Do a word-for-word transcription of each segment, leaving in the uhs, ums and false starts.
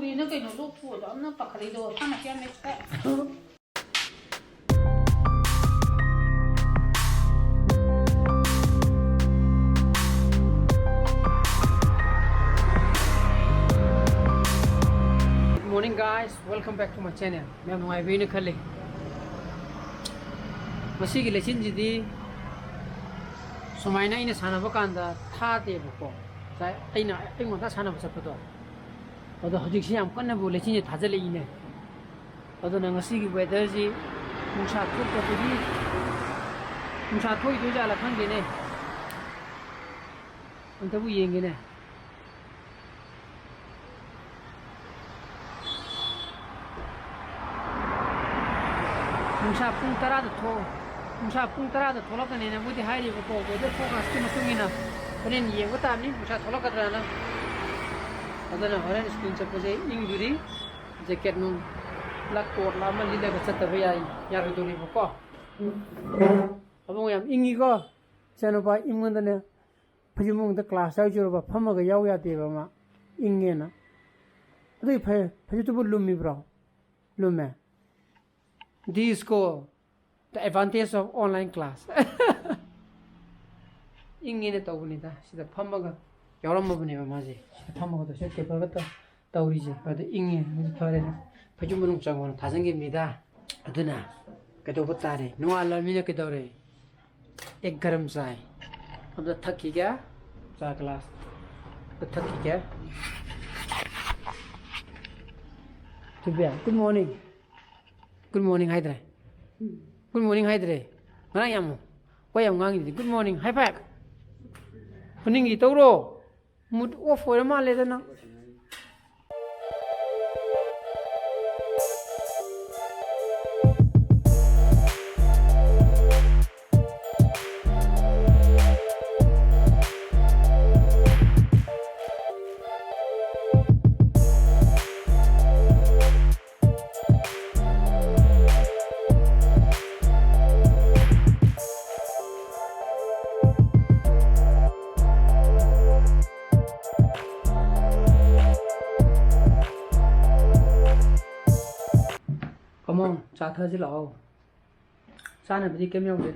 ꯀꯩꯅꯣ, ꯀꯩꯅꯣ, ꯂꯣꯛ ꯈꯨꯕꯗꯣ ꯌꯥꯝꯅ ꯄꯥꯈꯠꯂꯤꯗꯣ, ꯁꯥ ꯃꯆꯥ ꯃꯌꯥꯝ ꯁꯤꯗ꯫ Good morning, guys. Welcome back to my channel. ꯃꯌꯥꯝ ꯅꯨꯡꯉꯥꯏꯕꯤꯅ ꯈꯜꯂꯤ꯫ ꯃꯁꯤꯒꯤ ꯂꯩꯆꯤꯟꯁꯤꯗꯤ ꯁꯨꯃꯥꯏꯅ ꯑꯩꯅ ꯁꯥꯟꯅꯕ ꯀꯥꯟꯗ ꯊꯥꯗꯦꯕꯀꯣ꯫ ꯉꯁꯥꯏ ꯑꯩꯅ ꯑꯌꯨꯛ ꯉꯟꯇꯥ ꯁꯥꯟꯅꯕ ꯆꯠꯄꯗꯣ, ꯑꯗꯣ ꯍꯧꯖꯤꯛꯁꯤ ꯌꯥꯝ ꯀꯟꯅꯕꯨ ꯂꯩꯆꯤꯟꯁꯦ ꯊꯥꯖꯤꯜꯂꯛꯏꯅꯦ꯫ ꯑꯗꯨꯅ ꯉꯁꯤꯒꯤ weatherꯁꯤ ꯅꯨꯡꯁꯥ ꯊꯣꯛꯇꯕꯒꯤ, ꯅꯨꯡꯁꯥ ꯊꯣꯛꯏꯗꯣꯏ ꯖꯥꯠꯂ ꯈꯪꯗꯦꯅꯦ꯫ ꯑꯝꯇꯕꯨ ꯌꯦꯡꯒꯦꯅꯦ꯫ ꯅꯨꯡꯁꯥ ꯄꯨꯡ ꯇꯔꯥꯗ ꯊꯣꯛ-, ꯅꯨꯡꯁꯥ ꯄꯨꯡ ꯇꯔꯥꯗ ꯊꯣꯛꯂꯛꯀꯅꯦꯅꯕꯨꯗꯤ ꯍꯥꯏꯔꯤꯕꯀꯣ, weather forecastꯀꯤ ꯃꯇꯨꯡ ꯏꯟꯅ ꯍꯣꯔꯦꯟ ꯌꯦꯡꯕ ꯇꯥꯕꯅꯤ ꯅꯨꯡꯁꯥ ꯊꯣꯛꯂꯛꯀꯗ꯭ꯔꯥꯅ꯫ ꯑꯗꯨꯅ ꯍꯣꯔꯦꯟ school ꯆꯠꯄꯁꯦ ꯏꯪꯗꯣꯔꯤ꯫ Jacket ꯅꯨꯡ ꯂ coat ꯂ ꯑꯃ ꯂꯤꯠꯂꯒ ꯆꯠꯇꯕ ꯌꯥꯏ, ꯌꯥꯔꯣꯏꯗꯣꯔꯤꯕꯀꯣ꯫ ꯑꯕꯨꯡꯉꯣ ꯌꯥꯝ ꯏꯪꯉꯤꯀꯣ꯫ ꯏꯆꯥꯅꯨꯄꯥ ꯏꯪꯃꯟꯗꯅ ꯐꯩꯖꯨꯞ ꯃꯅꯨꯡꯗ class ꯌꯥꯎꯖꯔꯨꯕ, ꯐꯝꯃꯒ ꯌꯥꯎ ꯌꯥꯗꯦꯕ ꯃꯥ, ꯏꯪꯉꯦꯅ꯫ ꯑꯗꯨꯏ ꯐꯩ, ꯐꯩꯖꯨꯞꯇꯨꯕꯨ ꯂꯨꯝꯃꯤꯕ꯭ꯔꯣ? ꯂꯨꯝꯃꯦ꯫ This is called the advantage of online class. ꯏꯪꯉꯦꯅ ꯇꯧꯕꯅꯤꯗ, ꯁꯤꯗ ꯐꯝꯃꯒ ꯌꯥꯎꯔꯝꯃꯕꯅꯦꯕ ꯃꯥꯁꯦ꯫ ꯁꯤꯗ ꯐꯝꯃꯒ ꯇꯧꯁꯦ, tableꯒ ꯇꯧ-, ꯇꯧꯔꯤꯁꯦ꯫ ꯑꯗꯨ ꯏꯪꯉꯦ, ꯑꯗꯨ ꯐꯔꯦ꯫ ꯐꯩꯖꯨꯞ ꯃꯅꯨꯡ ꯆꯪꯉꯣꯅ ꯊꯥꯖꯤꯟꯈꯤꯕꯅꯤꯗ꯫ ꯑꯗꯨꯅ ꯀꯩꯗꯧꯕ ꯇꯥꯔꯦ? ꯅꯣꯡꯉꯥꯜꯂꯃꯤꯅ ꯀꯩꯗꯧꯔꯦ? ꯑꯦꯛ ꯒꯔꯝ ꯆꯥꯏ꯫ ꯑꯝꯇ ꯊꯛꯈꯤꯒꯦ꯫ ꯆꯥ glass ꯑꯝꯇ ꯊꯛꯈꯤꯒꯦ꯫ ꯊꯣꯏꯕꯤ, good morning꯫ Good morning ꯍꯥꯏꯗ꯭ꯔꯦ? Good morning ꯍꯥꯏꯗ꯭ꯔꯦ? ꯉꯔꯥꯡ ꯌꯥꯝ ꯋꯥ ꯌꯥꯝ ꯉꯥꯡꯉꯤꯗꯨꯗꯤ꯫ Good morning, high five꯫ ꯈꯨꯅꯤꯡꯒꯤ ꯇꯧꯔꯣ꯫ Mood off ꯑꯣꯏꯔ ꯃꯥꯜꯂꯦꯗ ꯅꯪ꯫ ꯃꯣ, ꯆꯥ ꯊꯛꯑꯁꯤ ꯂꯥꯛꯑꯣ꯫ ꯆꯥꯅꯕꯗꯤ ꯀꯩꯝ ꯌꯥꯎꯗꯦ꯫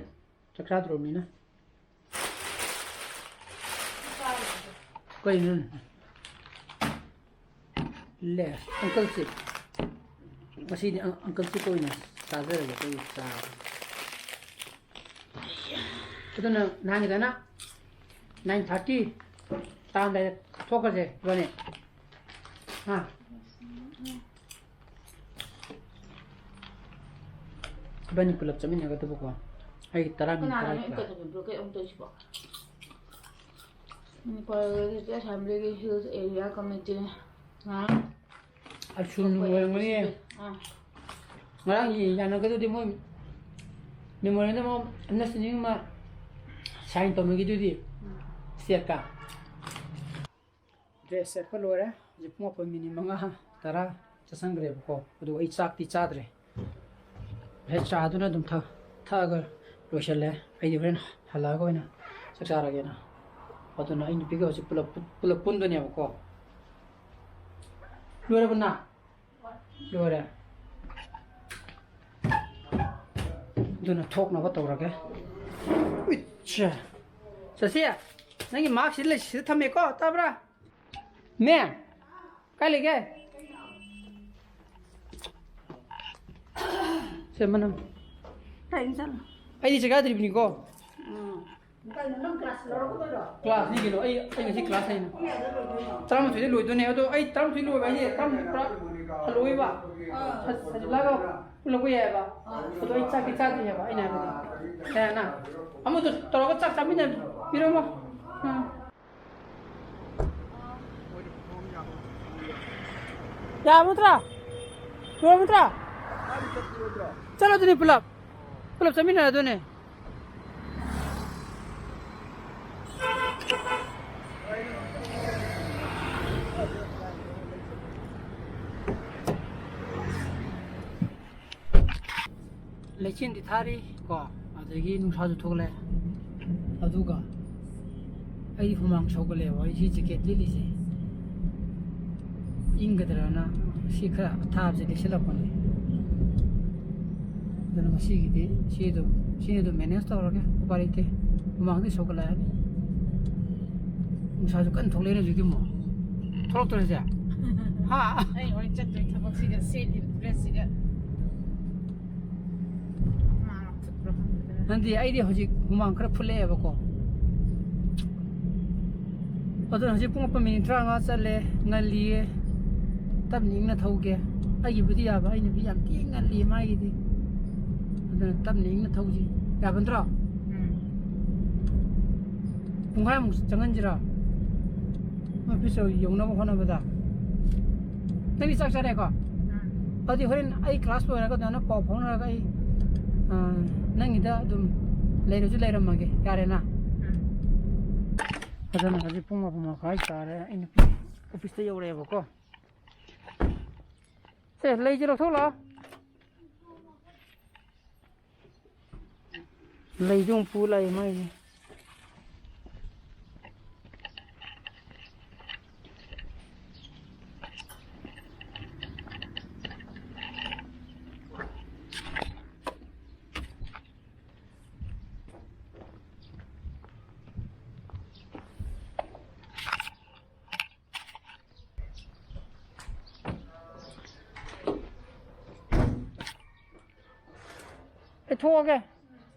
ꯆꯥꯛ ꯆꯥꯗ꯭ꯔꯣꯕꯅꯤꯅ꯫ ꯀꯩꯅꯣ? ꯂꯦ, ꯑꯪꯀꯜꯁꯦ꯫ ꯉꯁꯤꯗꯤ ꯑꯪ-, ꯑꯪꯀꯜꯁꯦ ꯑꯣꯏꯅ ꯆꯥꯖꯔꯒꯦ, ꯑꯩꯈꯣꯏꯒꯤ ꯆꯥ꯫ ꯑꯗꯨꯅ ꯅꯍꯥꯟꯒꯤꯗꯅ nine thirty ꯇꯥꯔꯝꯗꯥꯏꯗ ꯊꯣꯛꯈ꯭ꯔꯁꯦ ꯏꯕꯥꯅꯤ꯫ ꯍꯥ? ꯏꯕꯥꯅꯤ ꯄꯨꯂꯞ ꯆꯠꯃꯤꯟꯅꯒꯗꯕꯀꯣ꯫ ꯑꯩ ꯇꯔꯥ ꯃꯤꯅꯤꯠ ꯇꯔꯥ ꯀꯅꯥꯅꯣ ꯀ꯭ꯂꯥꯁ꯫ ꯏꯟꯇꯔꯅꯦꯠ ꯕ꯭ꯂꯣꯀꯦꯠ ꯑꯃꯨꯛ ꯇꯧꯔꯤꯁꯤꯕꯣ? ꯃꯅꯤꯄꯨꯔꯒꯤ ꯑꯦꯁꯦꯝꯕ꯭ꯂꯤꯒꯤ ꯍꯤꯜꯁ ꯑꯦꯔꯤꯌꯥ ꯀꯃꯤꯇꯤꯅ ꯉꯔꯥꯡ ꯑꯁꯨꯝ ꯑꯣꯏꯔꯝꯒꯅꯤꯌꯦ꯫ ꯑꯥ꯫ ꯉꯔꯥꯡꯒꯤ ꯌꯥꯅꯒꯗꯨꯗꯤ ꯃꯣꯏ memorandum of understanding ꯑꯃ sign ꯇꯧꯅꯈꯤꯗꯨꯗꯤ ꯎꯝ꯫ Stateꯀ꯫ Dress ꯁꯦꯠꯄ ꯂꯣꯏꯔꯦ꯫ ꯍꯧꯖꯤꯛ ꯄꯨꯡ ꯃꯥꯄꯟ ꯃꯤꯅꯤꯠ ꯃꯉꯥ, ꯇꯔꯥ ꯆꯠꯁꯟꯈ꯭ꯔꯦꯕꯀꯣ꯫ ꯑꯗꯨꯒ ꯑꯩ ꯆꯥꯛꯇꯤ ꯆꯥꯗ꯭ꯔꯦ꯫ ꯍꯦꯛ ꯆꯥꯗꯨꯅ ꯑꯗꯨꯝ ꯊꯛ-, ꯊꯛꯑꯒ ꯂꯣꯏꯁꯜꯂꯦ꯫ ꯑꯩꯗꯤ ꯍꯣꯔꯦꯟ ꯍꯜꯂꯛꯑꯒ ꯑꯣꯏꯅ ꯆꯥꯛ ꯆꯥꯔꯒꯦꯅ꯫ ꯑꯗꯨꯅ ꯑꯩ ꯅꯨꯄꯤꯒ ꯍꯧꯖꯤꯛ ꯄꯨꯂꯞ, ꯄꯨꯂꯞ ꯄꯨꯟꯗꯣꯏꯅꯦꯕꯀꯣ꯫ ꯂꯣꯏꯔꯕ ꯅꯪ? ꯂꯣꯏꯔꯦ꯫ ꯑꯗꯨꯅ ꯊꯣꯛꯅꯕ ꯇꯧꯔꯒꯦ꯫ ꯎꯏꯠꯁꯦ꯫ ꯁꯁꯤ, ꯅꯪꯒꯤ ꯃꯥꯛꯁꯤꯗ ꯂꯩ, ꯁꯤꯗ ꯊꯝꯃꯦꯀꯣ, ꯇꯥꯕ꯭ꯔꯥ? ꯃꯦ, ꯀꯥꯏ ꯂꯩꯒꯦ? ꯁꯦ, ꯃꯅꯝ꯫ ꯀꯩꯅꯣ ꯆꯠꯂꯣ꯫ ꯑꯩꯗꯤ ꯆꯥꯛ ꯆꯥꯗ꯭ꯔꯤꯕꯅꯤꯀꯣ꯫ ꯎꯝ꯫ ꯀꯩꯅꯣ, ꯅꯪ ꯀ꯭ꯂꯥꯁ ꯂꯧꯔꯛꯀꯗꯣꯏꯔꯣ? ꯀ꯭ꯂꯥꯁꯅꯤ ꯀꯩꯅꯣ, ꯑꯩ, ꯑꯩ ꯉꯁꯤ ꯀ꯭ꯂꯥꯁ ꯂꯩꯅ꯫ ꯄꯨꯡ ꯀꯌꯥꯗ ꯂꯣꯏꯗꯣꯏꯅꯣ? ꯇꯔꯥꯃꯥꯊꯣꯏꯗ ꯂꯣꯏꯗꯣꯏꯅꯦ, ꯑꯗꯣ ꯑꯩ ꯇꯔꯥꯃꯥꯊꯣꯏ ꯂꯣꯏꯕ ꯍꯥꯏꯁꯦ ꯇꯔꯥꯃꯥꯊꯣꯏ ꯄꯨꯔꯥ ꯍꯜꯂꯛꯑꯣꯏꯕ꯫ ꯑꯥ꯫ ꯍ-, ꯍꯜꯂꯛꯑꯒ ꯄꯨꯜꯂꯛꯄ ꯌꯥꯏꯑꯕ꯫ ꯑꯥ꯫ ꯑꯗꯣ ꯑꯩ ꯆꯥꯛꯇꯤ ꯆꯥꯗ꯭ꯔꯤ ꯍꯥꯏꯕ ꯑꯩꯅ ꯍꯥꯏꯕꯗꯤ꯫ ꯀꯩ ꯍꯥꯏꯅ? ꯑꯃꯗꯣ ꯇꯧꯔꯒ ꯆꯥꯛ ꯆꯥꯃꯤꯟꯅꯕꯤꯔꯝꯃꯣ꯫ ꯑꯥ꯫ ꯌꯥꯕ ꯅꯠꯇ꯭ꯔꯥ? ꯂꯣꯏꯔꯕ ꯅꯠꯇ꯭ꯔꯥ? ꯆꯠꯂꯗꯨꯅꯤ ꯄꯨꯂꯞ꯫ ꯄꯨꯂꯞ ꯆꯠꯃꯤꯟꯅꯔꯗꯨꯅꯦ꯫ ꯂꯩꯆꯤꯟꯗꯤ ꯊꯥꯔꯤ ꯀꯣ, ꯑꯗꯒꯤ ꯅꯨꯡꯁꯥꯁꯨ ꯊꯣꯛꯂꯛꯑꯦ꯫ ꯑꯗꯨꯒ ꯑꯩ ꯍꯨꯃꯥꯡ ꯁꯧꯒꯠꯂꯦꯕ, ꯑꯩ ꯁꯤ ꯖꯦꯀꯦꯠ ꯂꯤꯠꯂꯤꯁꯦ ꯏꯪꯒꯗ꯭ꯔꯅ ꯁꯤ ꯈꯔ ꯑꯊꯥꯕꯁꯦ ꯂꯤꯠꯁꯤꯜꯂꯛꯄꯅꯦ꯫ ꯑꯗꯨꯅ ꯉꯁꯤꯒꯤꯗꯤ ꯁꯤ ꯑꯗꯨꯝ, ꯁꯤꯅ ꯑꯗꯨꯝ ꯃꯦꯅꯦꯖ ꯇꯧꯔꯒꯦ, ꯎꯄꯥꯏ ꯂꯩꯇꯦ꯫ ꯍꯨꯃꯥꯡꯗꯤ ꯁꯧꯒꯠꯂꯛꯑꯅꯤ꯫ ꯅꯨꯡꯁꯥꯁꯨ ꯀꯟꯅ ꯊꯣꯛꯂꯛꯑꯦꯅꯦ ꯍꯧꯖꯤꯛꯇꯤ ꯑꯃꯨꯛ꯫ ꯊꯣꯛꯂꯛꯇꯣꯔꯦ ꯁꯦ? ꯍꯥ? ꯑꯩ ꯍꯣꯔꯦꯟ ꯆꯠꯇꯣꯏ ꯊꯕꯛꯁꯤꯒ ꯁꯦꯠꯂꯤꯕ ꯗ꯭ꯔꯦꯁꯁꯤꯒ ꯍꯨꯃꯥꯡ ꯐꯨꯠꯄ꯭ꯔꯥ ꯈꯪꯗꯦꯗꯅ꯫ ꯅꯪꯗꯤ, ꯑꯩꯗꯤ ꯍꯧꯖꯤꯛ ꯍꯨꯃꯥꯡ ꯈꯔ ꯐꯨꯠꯂꯛꯑꯦꯕꯀꯣ꯫ ꯑꯗꯨꯅ ꯍꯧꯖꯤꯛ ꯄꯨꯡ ꯃꯥꯄꯟ ꯃꯤꯅꯤꯠ ꯇꯔꯥꯃꯉꯥ ꯆꯠꯂꯦ, ꯉꯜꯂꯤꯌꯦ꯫ ꯇꯞꯅ ꯏꯪꯅ ꯊꯧꯒꯦ꯫ ꯑꯩꯒꯤꯕꯨꯗꯤ ꯌꯥꯕ, ꯑꯩꯅꯗꯤ ꯌꯥꯝ ꯊꯤ ꯉꯜꯂꯤ ꯃꯥꯒꯤꯗꯤ꯫ ꯑꯗꯨꯅ ꯇꯞꯅ ꯏꯪꯅ ꯊꯧꯁꯤ꯫ ꯌꯥꯕ ꯅꯠꯇ꯭ꯔꯣ? ꯎꯝ꯫ ꯄꯨꯡꯈꯥꯏꯃꯨꯛ ꯆꯪꯍꯟꯁꯤꯔꯣ? ꯑꯣꯐꯤꯁ ꯌꯧꯅꯕ ꯍꯣꯠꯅꯕꯗ꯫ ꯅꯪꯗꯤ ꯆꯥꯛ ꯆꯥꯔꯦꯀꯣ? ꯎꯝ꯫ ꯑꯗꯨꯗꯤ ꯍꯣꯔꯦꯟ ꯑꯩ ꯀ꯭ꯂꯥꯁ ꯂꯣꯏꯔꯒ ꯑꯗꯨꯃꯥꯏꯅ ꯄꯥꯎ ꯐꯥꯎꯅꯔꯒ ꯑꯩ, ꯑ, ꯅꯪꯒꯤꯗ ꯑꯗꯨꯝ ꯂꯩꯔꯁꯨ ꯂꯩꯔꯝꯃꯒꯦ꯫ ꯌꯥꯔꯦꯅ? ꯎꯝ꯫ ꯑꯗꯨꯅ ꯍꯧꯖꯤꯛ ꯄꯨꯡ ꯃꯥꯄꯟ ꯃꯈꯥꯏ ꯇꯥꯔꯦ꯫ ꯑꯩ ꯅꯨꯄꯤ ꯑꯣꯐꯤꯁꯇ ꯌꯧꯔꯛꯑꯦꯕꯀꯣ꯫ ꯁꯦ, ꯂꯩꯁꯦ ꯂꯧꯊꯣꯛ ꯂꯥꯛꯑꯣ꯫ ꯂꯩꯁꯨ ꯑꯃꯨꯛ ꯄꯨ ꯂꯥꯛꯑꯦ ꯃꯥꯏꯁꯦ꯫ ꯑꯩ ꯊꯣꯛꯑꯒꯦ꯫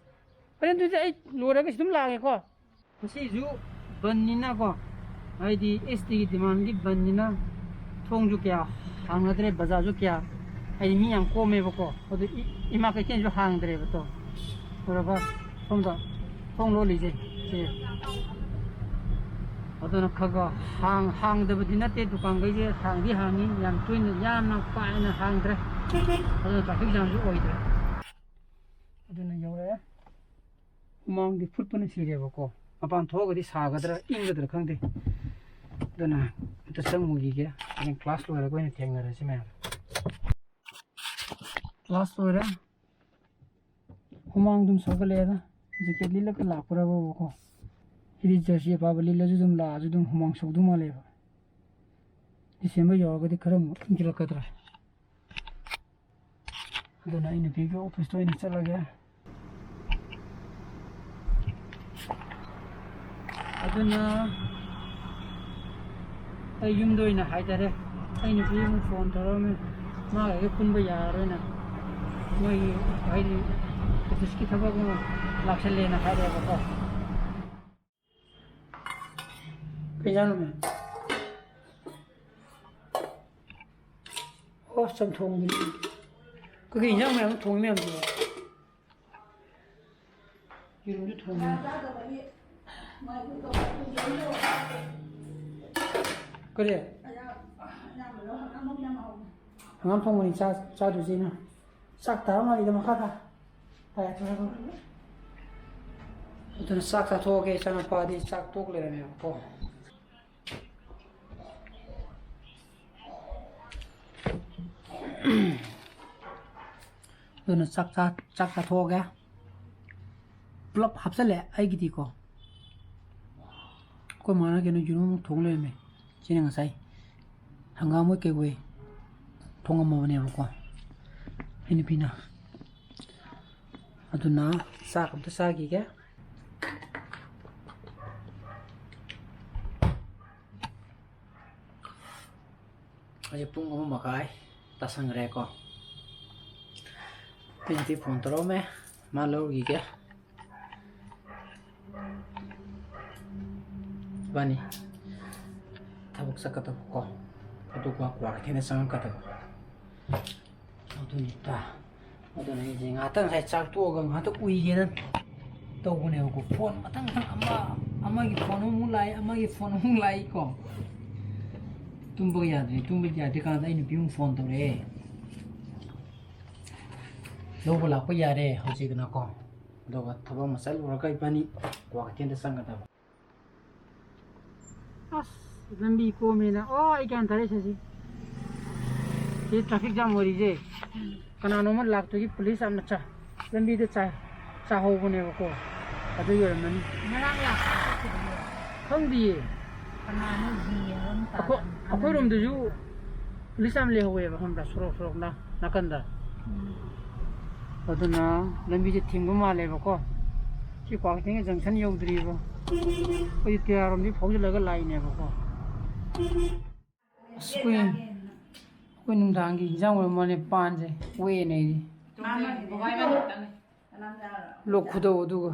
ꯍꯣꯔꯦꯟ ꯑꯗꯨꯗꯤ ꯑꯩ ꯂꯣꯏꯔꯒ ꯁꯤ ꯑꯗꯨꯝ ꯂꯥꯛꯑꯒꯦꯀꯣ꯫ ꯉꯁꯤꯁꯨ ꯕꯟꯅꯤꯅꯀꯣ, ꯍꯥꯏꯗꯤ ꯑꯦꯁ ꯇꯤꯒꯤ ꯗꯤꯃꯥꯟꯒꯤ ꯕꯟꯅꯤꯅ ꯊꯣꯡꯁꯨ ꯀꯌꯥ ꯍꯥꯡꯅꯗ꯭ꯔꯦ, ꯕꯖꯥꯔꯁꯨ ꯀꯌꯥ, ꯍꯥꯏꯗꯤ ꯃꯤ ꯌꯥꯝ ꯀꯣꯝꯃꯦꯕꯀꯣ꯫ ꯑꯗꯨ ꯏ-, ꯏꯃꯥ ꯀꯩꯊꯦꯜꯁꯨ ꯍꯥꯡꯗ꯭ꯔꯦꯕ꯫ ꯇꯣ, ꯎꯔꯕ? ꯁꯣꯝꯗ ꯊꯣꯡ ꯂꯣꯜꯂꯤꯁꯦ, ꯁꯤ꯫ ꯑꯗꯨꯅ ꯈꯔ ꯈꯔ ꯍꯥꯡ-, ꯍꯥꯡꯗꯕꯗꯤ ꯅꯠꯇꯦ, ꯗꯨꯀꯥꯟꯈꯩꯁꯦ ꯍꯥꯡꯗꯤ ꯍꯥꯡꯉꯤ, ꯌꯥꯝ ꯇꯣꯏꯅ, ꯌꯥꯝꯅ ꯄꯥꯏꯅ ꯍꯥꯡꯗ꯭ꯔꯦ꯫ ꯑꯗꯨꯅ ꯇ꯭ꯔꯥꯐꯤꯛ ꯖꯥꯝꯁꯨ ꯑꯣꯏꯗ꯭ꯔꯦ꯫ ꯑꯗꯨꯅ ꯌꯧꯔꯛꯑꯦ꯫ ꯍꯨꯃꯥꯡꯗꯤ ꯐꯨꯠꯄꯅ ꯁꯤꯔꯦꯕꯀꯣ꯫ ꯃꯄꯥꯟ ꯊꯣꯛꯑꯒꯗꯤ ꯁꯥꯒꯗ꯭ꯔꯥ ꯏꯪꯒꯗ꯭ꯔꯥ ꯈꯪꯗꯦ꯫ ꯑꯗꯨꯅ ꯑꯝꯇ ꯆꯪꯉꯨꯈꯤꯒꯦ꯫ ꯍꯌꯦꯡ ꯀ꯭ꯂꯥꯁ ꯂꯣꯏꯔꯒ ꯑꯣꯏꯅ ꯊꯦꯡꯅꯔꯁꯤ ꯃꯌꯥꯝ꯫ ꯀ꯭ꯂꯥꯁ ꯂꯣꯏꯔꯦ꯫ ꯍꯨꯃꯥꯡ ꯑꯗꯨꯝ ꯁꯧꯒꯠꯂꯛꯑꯦꯗ꯫ ꯖꯦꯀꯦꯠ ꯂꯤꯠꯂꯒ ꯂꯥꯛꯄ꯭ꯔꯕꯀꯣ꯫ ꯁꯤꯗꯤ ꯖꯔꯁꯤ ꯑꯄꯥꯕ ꯂꯤꯠꯂꯁꯨ ꯑꯗꯨꯝ ꯂꯥꯛꯑꯁꯨ ꯑꯗꯨꯝ ꯍꯨꯃꯥꯡ ꯁꯧꯗꯧ ꯃꯥꯜꯂꯦꯕ꯫ ꯗꯤꯁꯦꯝꯕꯔ ꯌꯧꯔꯒꯗꯤ ꯈꯔ ꯑꯃꯨꯛ ꯏꯪꯁꯤꯜꯂꯛꯀꯗ꯭ꯔꯥ꯫ ꯑꯗꯨꯅ ꯑꯩ ꯅꯨꯄꯤꯒꯤ ꯑꯣꯐꯤꯁꯇ ꯑꯣꯏꯅ ꯆꯠꯂꯒꯦ꯫ ꯑꯗꯨꯅ ꯑꯩ ꯌꯨꯝꯗ ꯑꯣꯏꯅ ꯍꯥꯏꯊꯔꯦ꯫ ꯑꯩ ꯅꯨꯄꯤ ꯑꯃꯨꯛ ꯐꯣꯟ ꯇꯧꯔꯛꯑꯝꯃꯦ, ꯃꯥꯒ ꯑꯩꯒ ꯄꯨꯟꯕ ꯌꯥꯔꯔꯣꯏꯅ, ꯃꯣꯏꯒꯤ ꯍꯥꯏꯗꯤ ꯑꯣꯐꯤꯁꯀꯤ ꯊꯕꯛ ꯑꯃ ꯂꯥꯛꯁꯜꯂꯦꯅ ꯍꯥꯏꯔꯛꯑꯦꯕꯀꯣ꯫ ꯀꯩ ꯏꯟꯖꯥꯡꯅꯣ ꯃꯦꯝ? ꯑꯣ, ꯆꯝꯊꯣꯡꯗꯨꯅꯤ꯫ ꯀꯩꯀꯩ ꯏꯟꯖꯥꯡ ꯃꯌꯥꯝ ꯊꯣꯡꯉꯤ ꯃꯌꯥꯝꯁꯤꯕꯣ? ꯌꯦꯔꯨꯝꯁꯨ ꯊꯣꯡꯉꯤ꯫ ꯀꯔꯤ? ꯍꯪꯒꯥꯝ ꯊꯣꯡꯕꯅꯤ ꯆꯥ-, ꯆꯥꯗꯣꯏꯁꯤꯅ꯫ ꯆꯥꯛ ꯇꯥꯔ ꯃꯥꯜꯂꯤꯗ ꯃꯈꯥꯗ꯫ ꯇꯥꯏ, ꯇꯥꯏ, ꯇꯥꯏ꯫ ꯑꯗꯨꯅ ꯆꯥꯛ ꯆꯥꯊꯣꯛꯑꯒꯦ, ꯏꯆꯥꯅꯨꯄꯥꯗꯤ ꯆꯥꯛ ꯇꯣꯛ ꯂꯩꯔꯝꯃꯦꯕꯀꯣ꯫ ꯑꯗꯨꯅ ꯆꯥꯛ ꯆꯥ-, ꯆꯥꯛ ꯆꯥꯊꯣꯛꯑꯒꯦ꯫ ꯄꯨꯂꯞ ꯍꯥꯞꯆꯜꯂꯦ ꯑꯩꯒꯤꯗꯤꯀꯣ꯫ ꯑꯩꯈꯣꯏ ꯃꯥꯅ ꯀꯩꯅꯣ ꯌꯦꯔꯨꯝ ꯑꯃꯨꯛ ꯊꯣꯡ ꯂꯩꯔꯝꯃꯦ꯫ ꯁꯤꯅ ꯉꯁꯥꯏ ꯍꯪꯒꯥꯝ ꯑꯣꯏ ꯀꯩ ꯑꯣꯏ ꯊꯣꯡꯉꯝꯃꯕꯅꯦꯕꯀꯣ ꯑꯩ ꯅꯨꯄꯤꯅ꯫ ꯑꯗꯨꯅ ꯆꯥꯛ ꯑꯝꯇ ꯆꯥꯈꯤꯒꯦ꯫ ꯍꯧꯖꯤꯛ ꯄꯨꯡ ꯑꯃ ꯃꯈꯥꯏ ꯇꯥꯁꯟꯈ꯭ꯔꯦꯀꯣ꯫ ꯑꯩ ꯅꯨꯄꯤ ꯐꯣꯟ ꯇꯧꯔꯛꯑꯝꯃꯦ, ꯃꯥ ꯂꯧꯔꯨꯈꯤꯒꯦ꯫ ꯏꯕꯥꯅꯤ ꯊꯕꯛ ꯆꯠꯀꯗꯕꯀꯣ, ꯑꯗꯨꯒ ꯀ꯭ꯋꯥ ꯀꯩꯊꯦꯜꯗ ꯆꯪꯉꯛꯀꯗꯕ꯫ ꯑꯗꯨꯅꯤꯗ꯫ ꯑꯗꯨꯅ ꯑꯩꯁꯦ ꯉꯥꯏꯍꯥꯛꯇꯪ ꯉꯁꯥꯏ ꯆꯥꯛ ꯇꯣꯛꯑꯒ ꯉꯥꯏꯍꯥꯛꯇꯪ ꯎꯏꯒꯦꯅ ꯇꯧꯕꯅꯦꯕꯀꯣ꯫ ꯐꯣꯟ ꯃꯊꯪ ꯃꯊꯪ ꯑꯃ, ꯑꯃꯒꯤ ꯐꯣꯟ ꯑꯃꯨꯛ ꯂꯥꯛꯏ, ꯑꯃꯒꯤ ꯐꯣꯟ ꯑꯃꯨꯛ ꯂꯥꯛꯏꯀꯣ꯫ ꯇꯨꯝꯕ ꯌꯥꯗ꯭ꯔꯦ, ꯇꯨꯝꯕ ꯌꯥꯗ꯭ꯔꯤ ꯀꯥꯟꯗ ꯑꯩ ꯅꯨꯄꯤ ꯑꯃꯨꯛ ꯐꯣꯟ ꯇꯧꯔꯛꯑꯦ꯫ ꯂꯧꯕ ꯂꯥꯛꯄ ꯌꯥꯔꯦ ꯍꯧꯖꯤꯛꯅꯀꯣ꯫ ꯑꯗꯨꯒ ꯊꯕꯛ ꯑꯃ ꯆꯠꯂꯨꯔꯒ ꯏꯕꯥꯅꯤ ꯀ꯭ꯋꯥ ꯀꯩꯊꯦꯜꯗ ꯆꯪꯒꯗꯕ꯫ ꯑꯁ, ꯂꯝꯕꯤ ꯀꯣꯝꯃꯦꯅ꯫ ꯑꯣ, ꯑꯩ ꯒ꯭ꯌꯥꯟ ꯇꯥꯔꯦ ꯁꯤꯁꯤ꯫ ꯁꯤ traffic jam ꯑꯣꯏꯔꯤꯁꯦ꯫ ꯀꯅꯥꯅꯣꯝꯃ ꯂꯥꯛꯇꯣꯏꯒꯤ ꯄꯨꯂꯤꯁ ꯌꯥꯝꯅ ꯆꯥ-, ꯂꯝꯕꯤꯗ ꯆꯥ-, ꯆꯥꯍꯧꯕꯅꯦꯕꯀꯣ꯫ ꯑꯗꯨꯒꯤ ꯑꯣꯏꯔꯝꯃꯅꯤ꯫ ꯉꯔꯥꯡ ꯂꯥꯛꯄ ꯆꯠꯈꯤꯕꯗꯣ꯫ ꯈꯪꯗꯤꯌꯦ꯫ ꯀꯅꯥꯅꯣ ꯌꯦꯡꯉꯣ ꯑꯝꯇ꯫ ꯑꯩꯈꯣꯏ-, ꯑꯩꯈꯣꯏꯔꯣꯝꯗꯁꯨ ꯄꯨꯂꯤꯁ ꯌꯥꯝ ꯂꯩꯍꯧꯋꯦꯕ, ꯈꯪꯕ꯭ꯔꯥ? ꯁꯣꯔꯣꯛ, ꯁꯣꯔꯣꯛ ꯅꯥ-, ꯅꯥꯀꯟꯗ꯫ ꯑꯗꯨꯅ ꯂꯝꯕꯤꯁꯦ ꯊꯤꯡꯕ ꯃꯥꯜꯂꯦꯕꯀꯣ꯫ ꯁꯤ ꯀ꯭ꯋꯥꯀꯩꯊꯦꯜꯒꯤ junction ꯌꯧꯗ꯭ꯔꯤꯕ꯫ ꯑꯩꯈꯣꯏ ꯇꯦꯔꯥꯔꯣꯝꯗꯒꯤ ꯐꯥꯎꯖꯤꯜꯂꯒ ꯂꯥꯛꯏꯅꯦꯕꯀꯣ꯫ ꯑꯁ, ꯑꯩꯈꯣꯏ, ꯑꯩꯈꯣꯏ ꯅꯨꯡꯗꯥꯡꯒꯤ ꯏꯟꯖꯥꯡ ꯑꯣꯏꯔ ꯃꯥꯜꯂꯦ, ꯄꯥꯟꯁꯦ꯫ ꯋꯦꯅꯦ ꯑꯩꯗꯤ꯫ ꯂꯣꯛ ꯈꯨꯗꯧ ꯑꯗꯨꯒ꯫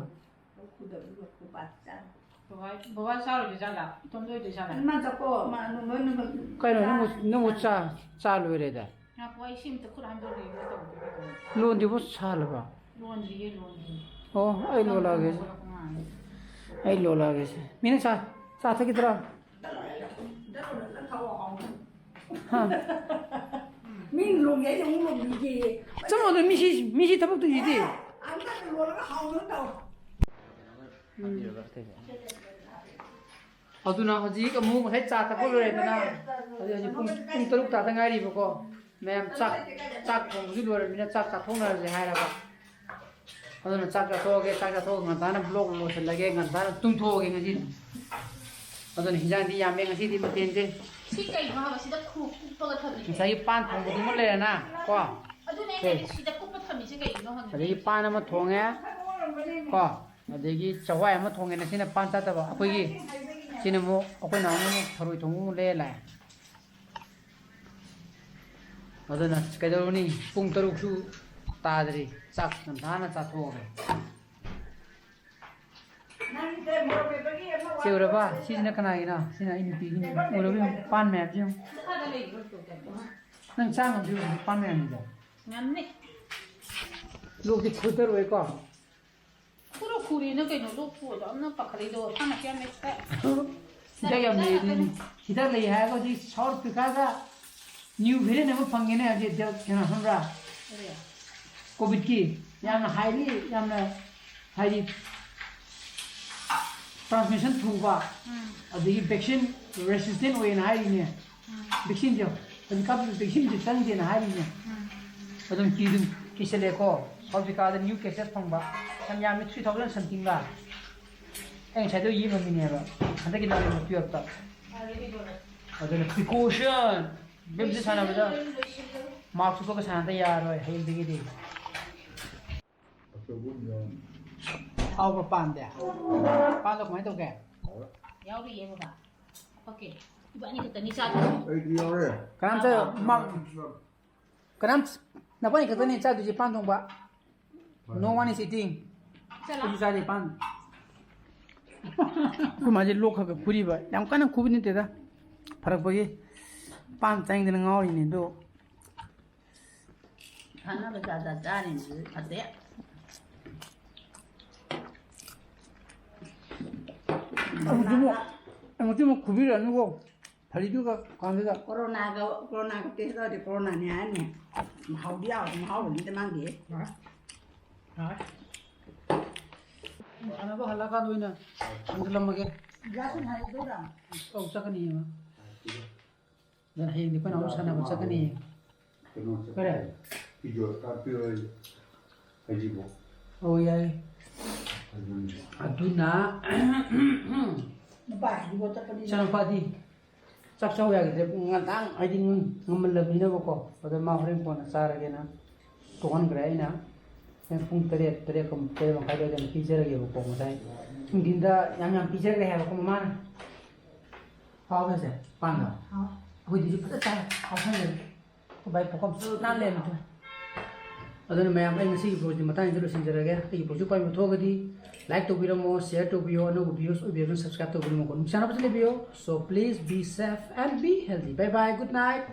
ꯕꯕꯥ, ꯕꯕꯥ ꯆꯥꯔꯣꯏꯗꯣꯏ ꯖꯥꯠꯂꯥ? ꯏꯇꯣꯝꯇ ꯑꯣꯏꯗꯣꯏ ꯖꯥꯠꯂꯥ? ꯀꯩꯅꯣ, ꯅꯪꯕꯨ, ꯅꯪꯕꯨ ꯆꯥ, ꯆꯥ ꯂꯣꯏꯔꯦꯗ? ꯉꯥꯏꯈꯣ, ꯑꯩ ꯁꯤ ꯑꯝꯇ ꯈꯨꯠ ꯍꯥꯝꯗꯣꯛꯈꯤꯒꯦ ꯇꯧꯕꯅꯦ꯫ ꯂꯣꯟꯗ꯭ꯔꯤꯕꯣ ꯁꯥꯍꯜꯂꯕ? ꯂꯣꯟꯗ꯭ꯔꯤꯌꯦ, ꯂꯣꯟꯗ꯭ꯔꯤꯌꯦ꯫ ꯑꯣ, ꯑꯩ ꯂꯣꯜꯂꯛꯑꯒꯦ꯫ ꯉꯥꯡꯉꯦ꯫ ꯑꯩ ꯂꯣꯜꯂꯛꯑꯒꯦꯁꯦ꯫ ꯃꯤꯅ ꯆꯥ, ꯆꯥ ꯊꯛꯈꯤꯗ꯭ꯔꯥ? ꯍꯥ? ꯃꯤ ꯂꯣꯟꯒꯦ ꯍꯥꯏꯁꯦ ꯑꯃꯨꯛ ꯂꯣꯟꯕꯤꯒꯦꯌꯦ꯫ ꯆꯞ ꯃꯥꯟꯅꯩ, ꯃꯤꯁꯤ, ꯃꯤꯁꯤ ꯊꯕꯛ ꯇꯧꯔꯤꯁꯤꯗꯤ꯫ ꯑꯝꯇ ꯂꯣꯜꯂꯒ ꯍꯥꯎꯅ ꯇꯧ꯫ ꯎꯝ꯫ ꯑꯗꯨꯅ ꯍꯧꯖꯤꯛ ꯑꯃꯨꯛ ꯉꯁꯥꯏ ꯆꯥ ꯊꯛꯄ ꯂꯣꯏꯔꯦꯗꯅ, ꯍꯧꯖꯤꯛ, ꯍꯧꯖꯤꯛ ꯄꯨꯡ, ꯄꯨꯡ ꯇꯔꯨꯛ ꯇꯥꯗ ꯉꯥꯏꯔꯤꯕꯀꯣ꯫ ꯃꯌꯥꯝ ꯆꯥꯛ, ꯆꯥꯛ ꯊꯣꯡꯕꯁꯨ ꯂꯣꯏꯔꯕꯅꯤꯅ ꯆꯥꯛ ꯆꯥꯊꯣꯛꯅꯔꯁꯦ ꯍꯥꯏꯔꯕ꯫ ꯑꯗꯨꯅ ꯆꯥꯛ ꯆꯥꯊꯣꯛꯑꯒꯦ, ꯆꯥꯛ ꯆꯥꯊꯣꯛꯑꯒ ꯉꯟꯇꯥꯅ vlog ꯂꯣꯏꯁꯤꯜꯂꯒꯦ, ꯉꯟꯇꯥꯅ ꯇꯨꯝꯊꯣꯛꯑꯒꯦ ꯉꯁꯤꯗꯤ꯫ ꯑꯗꯨꯅ ꯍꯤꯟꯖꯥꯡꯗꯤ ꯌꯥꯝꯃꯦ ꯉꯁꯤꯗꯤ ꯃꯊꯦꯜꯁꯦ꯫ ꯁꯤ ꯀꯩꯅꯣ ꯍꯥꯏꯕ? ꯁꯤꯗ ꯈꯨ-, ꯀꯨꯞꯄꯒ ꯊꯝꯃꯤꯁꯦ? ꯉꯁꯥꯏꯒꯤ ꯄꯥꯟ ꯊꯣꯡꯕꯗꯨꯃ ꯂꯩꯔꯦꯅ, ꯀꯣ꯫ ꯑꯗꯨꯅꯦ ꯑꯩꯅ ꯁꯦ꯫ ꯍꯥꯏꯗꯤ ꯁꯤꯗ ꯀꯨꯞꯄ ꯊꯝꯃꯤꯁꯦ ꯀꯩꯒꯤꯅꯣ ꯍꯪꯉꯤꯅꯦ ꯑꯗꯒꯤ ꯑꯩꯁꯦ꯫ ꯄꯥꯟ ꯑꯃ ꯊꯣꯡꯉꯦ, ꯀꯣ꯫ ꯑꯗꯒꯤ ꯆꯋꯥꯏ ꯑꯃ ꯊꯣꯡꯉꯦ, ꯉꯁꯤꯅ ꯄꯥꯟ ꯆꯥꯗꯕ ꯑꯩꯈꯣꯏꯒꯤ꯫ ꯁꯤꯅ ꯑꯃꯨꯛ ꯑꯩꯈꯣꯏ ꯅꯍꯥꯟ ꯑꯃꯨꯛ ꯊꯔꯣꯏ ꯊꯣꯡꯕ ꯑꯃꯨꯛ ꯂꯩꯔ ꯂꯥꯛꯑꯦ꯫ ꯑꯗꯨꯅ ꯀꯩꯗꯧꯔꯨꯅꯤ, ꯄꯨꯡ ꯇꯔꯨꯛꯁꯨ ꯇꯥꯗ꯭ꯔꯤ, ꯆꯥꯛ ꯉꯟꯇꯥꯅ ꯆꯥꯊꯣꯛꯑꯒꯦ꯫ ꯆꯦ ꯎꯔꯕ? ꯁꯤꯁꯤꯅ ꯀꯅꯥꯒꯤꯅꯣ? ꯁꯤꯅ ꯑꯩ ꯅꯨꯄꯤꯒꯤꯅꯤ꯫ ꯎꯔꯕ ꯌꯦꯡꯉꯨ, ꯄꯥꯟ ꯃꯌꯥꯝꯁꯦ ꯌꯦꯡꯉꯨ꯫ ꯅꯪ ꯆꯥ ꯉꯝꯗꯣꯏꯔꯣ ꯍꯧꯖꯤꯛ ꯄꯥꯟ ꯃꯌꯥꯝꯁꯤꯗ? ꯉꯝꯅꯤ꯫ ꯂꯣꯛꯇꯤ ꯈꯨꯗꯔꯣꯏꯀꯣ? ꯈꯨꯔꯨ ꯈꯨꯔꯤꯅ ꯀꯩꯅꯣ ꯂꯣꯛ ꯈꯨꯕꯗꯣ? ꯑꯝꯅ ꯄꯥꯈꯠꯂꯤꯗꯣ ꯁꯥꯟꯅ ꯀꯌꯥꯝ ꯃꯦꯠꯇ꯫ ꯍꯤꯗꯥꯛ ꯌꯥꯝ ꯂꯩ ꯑꯗꯨꯅꯤ꯫ ꯍꯤꯗꯥꯛ ꯂꯩ ꯍꯥꯏꯔꯒ ꯍꯧꯖꯤꯛ South Africa ꯗ new variant ꯑꯃ ꯐꯪꯉꯦꯅꯦ ꯍꯧꯖꯤꯛ, ꯀꯩꯅꯣ ꯈꯪꯕ꯭ꯔꯥ? ꯀꯔꯤ? COVID ꯀꯤ꯫ ꯌꯥꯝꯅ highly, ꯌꯥꯝꯅ ꯍꯥꯏꯗꯤ transmission ꯊꯨꯕ, ꯎꯝ꯫ ꯑꯗꯒꯤ vaccine resistant ꯑꯣꯏꯌꯦꯅ ꯍꯥꯏꯔꯤꯅꯦ꯫ ꯎꯝ꯫ Vaccine ꯁꯦ ꯍꯧꯖꯤꯛꯀꯥꯟ vaccine ꯁꯦ ꯆꯪꯗꯦꯅ ꯍꯥꯏꯔꯤꯅꯦ꯫ ꯎꯝ꯫ ꯑꯗꯨꯝ ꯀꯤ-, ꯑꯗꯨꯝ ꯀꯤꯁꯜꯂꯛꯑꯦꯀꯣ꯫ South Africa ꯗ new cases ꯐꯪꯕ ꯌꯥꯝ ꯌꯥꯝꯃꯤ, three thousand something ꯂ꯫ ꯑꯩ ꯉꯁꯥꯏꯗꯣ ꯌꯦꯡꯉꯝꯃꯤꯅꯦꯕ, ꯍꯟꯗꯛꯀꯤ November twelve ꯇ꯫ ꯑꯗꯨꯅ precaution, ꯕꯦꯝꯁꯤ ꯁꯥꯟꯅꯕꯗ꯫ ꯃꯥꯛꯁ ꯎꯞꯄꯒ ꯁꯥꯟꯅꯗ ꯌꯥꯔꯣꯏ ꯍꯌꯦꯡꯗꯒꯤꯗꯤ꯫ ꯑꯍꯥꯎꯕ ꯄꯥꯟꯗꯦ꯫ ꯄꯥꯟꯗꯣ ꯀꯃꯥꯏꯅ ꯇꯧꯒꯦ? ꯌꯥꯎꯔꯤꯌꯦ ꯕꯕꯥ꯫ ꯍꯥꯄꯛꯀꯦ꯫ ꯏꯕꯥꯅꯤ ꯈꯛꯇꯅꯤ ꯆꯥꯗꯣꯏꯁꯦ꯫ ꯑꯩꯗꯤ ꯌꯥꯎꯔꯦ꯫ ꯀꯅꯥꯝ ꯆꯥ-, ꯃꯥ-, ꯀꯅꯥꯝ, ꯅꯕꯥꯅꯤ ꯈꯛꯇꯅꯤ ꯆꯥꯗꯣꯏꯁꯦ ꯄꯥꯟ ꯊꯣꯡꯕ꯫ No one is eating. ꯆꯠꯂꯣ꯫ ꯑꯩꯁꯨ ꯆꯥꯗꯦ ꯄꯥꯟ꯫ ꯑꯩꯈꯣꯏ ꯃꯥꯁꯦ ꯂꯣꯛ ꯈꯔ ꯈꯔ ꯈꯨꯔꯤꯕ, ꯌꯥꯝ ꯀꯟꯅ ꯈꯨꯕ ꯅꯠꯇꯦꯗ, ꯐꯔꯛꯄꯒꯤ꯫ ꯄꯥꯟ ꯆꯥꯅꯤꯡꯗꯅ ꯉꯥꯎꯔꯤꯅꯦ ꯑꯗꯣ꯫ ꯐꯅꯕ ꯖꯥꯠ ꯖꯥꯠ ꯆꯥꯔꯤꯅꯤ ꯐꯠꯇꯦ꯫ ꯑꯃꯨꯛꯇꯤ ꯑꯃꯨꯛ, ꯑꯃꯨꯛꯇꯤ ꯑꯃꯨꯛ ꯈꯨꯕꯤꯔꯛꯑꯅꯨꯀꯣ꯫ ꯐꯔꯤꯗꯨꯒ ꯀꯥꯟꯗꯨꯗ꯫ ꯀꯣꯔꯣꯅꯥꯒ, ꯀꯣꯔꯣꯅꯥꯒ test ꯇꯧꯔꯗꯤ ꯀꯣꯔꯣꯅꯥꯅꯤ ꯍꯥꯏꯔꯅꯤ꯫ ꯃꯍꯥꯎꯗꯤ ꯌꯥꯎꯕ, ꯃꯍꯥꯎꯕꯅꯤꯗ ꯃꯥꯒꯤ꯫ ꯍꯣꯏ꯫ ꯍꯣꯏ꯫ ꯁꯥꯟꯅꯕ ꯍꯜꯂꯛꯑꯀꯥꯟꯗ ꯑꯣꯏꯅ ꯊꯝꯖꯤꯜꯂꯝꯃꯒꯦ꯫ ꯒ꯭ꯌꯥꯁ ꯑꯣꯏꯅ ꯍꯥꯏꯗꯣꯏꯔꯥ? ꯑꯧ, ꯆꯠꯀꯅꯤꯌꯦ ꯃꯥ꯫ ꯑꯗꯨꯅ ꯍꯌꯦꯡꯗꯤ ꯑꯩꯈꯣꯏꯅ ꯑꯃꯨꯛ ꯁꯥꯟꯅꯕ ꯆꯠꯀꯅꯤ꯫ ꯀꯩꯅꯣ ꯆꯠꯀꯅꯤ꯫ ꯀꯔꯤ? ꯐꯤꯖꯣ ꯀꯥꯞꯄꯤꯔꯣꯏ ꯍꯥꯏꯁꯤꯕꯣ? ꯑꯧ, ꯌꯥꯏ꯫ ꯑꯗꯨꯅꯤ꯫ ꯑꯗꯨꯅ ꯅꯨꯄꯥꯁꯤꯗꯤꯀꯣ ꯆꯠꯄꯅꯤꯅ꯫ ꯏꯆꯥꯅꯨꯄꯥꯗꯤ ꯆꯥꯛ ꯆꯥꯎ ꯌꯥꯈꯤꯗ꯭ꯔꯦ꯫ ꯄꯨꯡ ꯉꯟꯇꯥꯡ ꯍꯥꯏꯗꯤ ꯉꯝꯃꯜꯂꯕꯅꯤꯅꯀꯣ꯫ ꯑꯗ ꯃꯥ ꯍꯣꯔꯦꯟ ꯀꯣꯟꯅ ꯆꯥꯔꯒꯦꯅ ꯇꯣꯛꯍꯟꯈ꯭ꯔꯦ ꯑꯩꯅ꯫ ꯍꯣꯔꯦꯟ ꯄꯨꯡ ꯇꯔꯦꯠ, ꯇꯔꯦꯠ ꯀꯨꯝ-, ꯇꯔꯦꯠ ꯃꯈꯥꯏ ꯑꯗꯨꯋꯥꯏꯗ ꯑꯃꯨꯛ ꯄꯤꯖꯔꯒꯦꯕꯀꯣ꯫ ꯉꯁꯥꯏ ꯅꯨꯡꯊꯤꯟꯗ ꯌꯥꯝ ꯌꯥꯝ ꯄꯤꯖꯈ꯭ꯔꯦ ꯍꯥꯏꯕꯀꯣ ꯃꯃꯥꯅ꯫ ꯍꯥꯎꯕꯁꯦ ꯄꯥꯟꯗꯣ꯫ ꯍꯥꯎ꯫ ꯑꯩꯈꯣꯏꯗꯤ ꯐꯖꯅ ꯆꯥꯏ꯫ ꯍꯥꯎꯁꯟꯈ꯭ꯔꯦ꯫ ꯑꯩꯈꯣꯏ ꯕꯥꯏ ꯄꯨꯈꯝ ꯅꯥꯟ ꯂꯩꯔꯝꯃꯦ꯫ ꯑꯗꯨꯅ ꯃꯌꯥꯝ, ꯑꯩ ꯉꯁꯤꯒꯤ vlogꯁꯤ ꯃꯇꯥꯡꯁꯤꯗ ꯂꯣꯏꯁꯤꯟꯖꯔꯒꯦ꯫ ꯑꯩꯒꯤ vlogꯁꯤ ꯄꯥꯝꯕꯤꯕ ꯊꯣꯛꯑꯒꯗꯤ like ꯇꯧꯕꯤꯔꯝꯃꯣ, share ꯇꯧꯕꯤꯌꯣ, ꯑꯅꯧꯕ viewers ꯑꯣꯏꯕꯤꯔꯒꯅ subscribe ꯇꯧꯕꯤꯔꯝꯃꯣꯀꯣ꯫ ꯅꯨꯡꯁꯤꯅꯕꯁꯨ ꯂꯩꯕꯤꯌꯣ꯫ So please be safe and be healthy. Bye bye, good night.